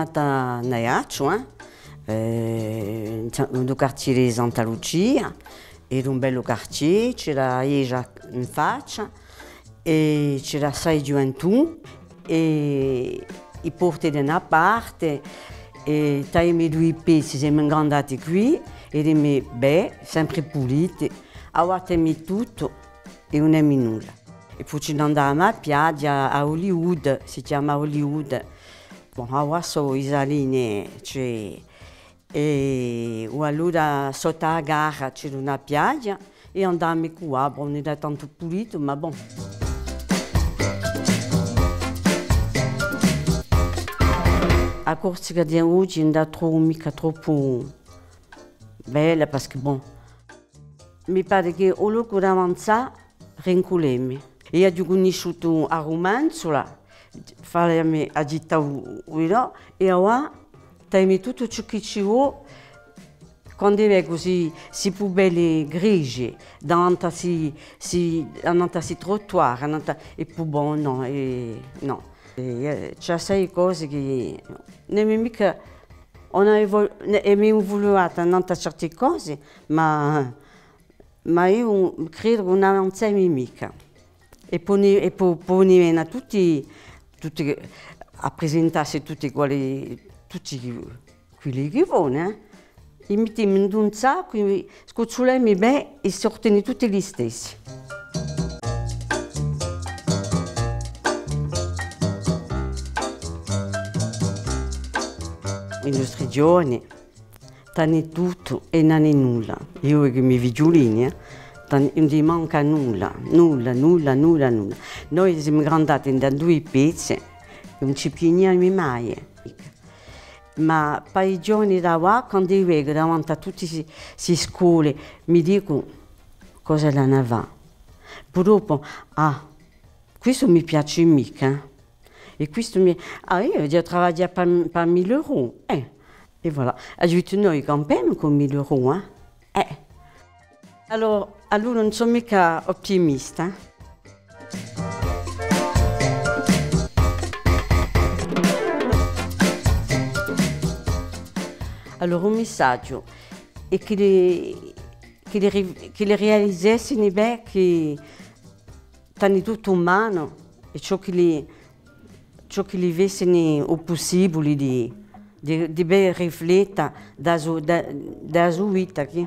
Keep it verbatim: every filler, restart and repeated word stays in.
Nant'à Aiacciu, eh, eh, in u quartiere di Santa Lucia, era un bellu quartiere, c'era a ghjesgia in faccia, è c'era assai ghjuventù, è i porti da una parte, è t'avemi dui pezzi, semu ingrandati quì, erami bè, sempre puliti, avà t'avemi tuttu è ùn avemi nulla. È po ci n'andavamu à a piaghja, à Hollywood, si chjama Hollywood. Bon, avà sò i Salini, cioè, è, o allora sottu à a gara c'era una piaghja, è andavamu quì, bon, ùn era tantu pulitu, ma bon. A Corsica d'oghje ùn a trovu micca troppu bella, perchè, bon, mi pare chì u locu d'avanzà rinculemi. È aghju cunnisciutu a Rumanzula, fà a me, a città u, u, è avà t'avemi tuttu ciò chì ci vò, quandu vecu sti, sti pubelli grisgi, davanti à sti, sti, davanti à sti trottoir, davanti à, è po bon, nò, è, nò. È, eh, ci hè assai cose chì, nè, mi micca, ùn aghju, nè, è mi ùn vulia annant'à certi cosi, ma Ma eiu credu chì ùn avanzemu micca. È po ni, è po, po ni vena tutti, tutti à presentassi tutti quelli, tutti quelli chì voni, eh. I mittemu in un saccu, i scuzzulemu bè è sortini tutti listessi. I nostri ghjovani t'ani tuttu è ùn ani nulla. Eiu è i me figliulini, eh, t'ani, ùn ti manca nulla, nulla, nulla, nulla, nulla. Noi semu ingrandati in dui pezzi, ùn ci pigliamu mai. Ma pà i ghjovani d'avà, quandu i vecu davanti à tutti sti, sti scoli, mi dicu, cosa l'ani à fà? Po dopu, ah, questu mi piaci micca, eh. È questu mi, ah, eiu devu travaglià pà, pà mille euros, eh. È voilà. Aghju dettu, noi campemu cù mille euros, eh. Eh. Allora, allora ùn sò micca ottimista, eh. Allora, un missaghju hè chì li, chì li ri-, chì li rializessini bè chì t'ani tuttu in manu è ciò chì li, ciò chì li fessini u pussibuli di, di, di bè rifletta da a so, da, da a so vita, chì,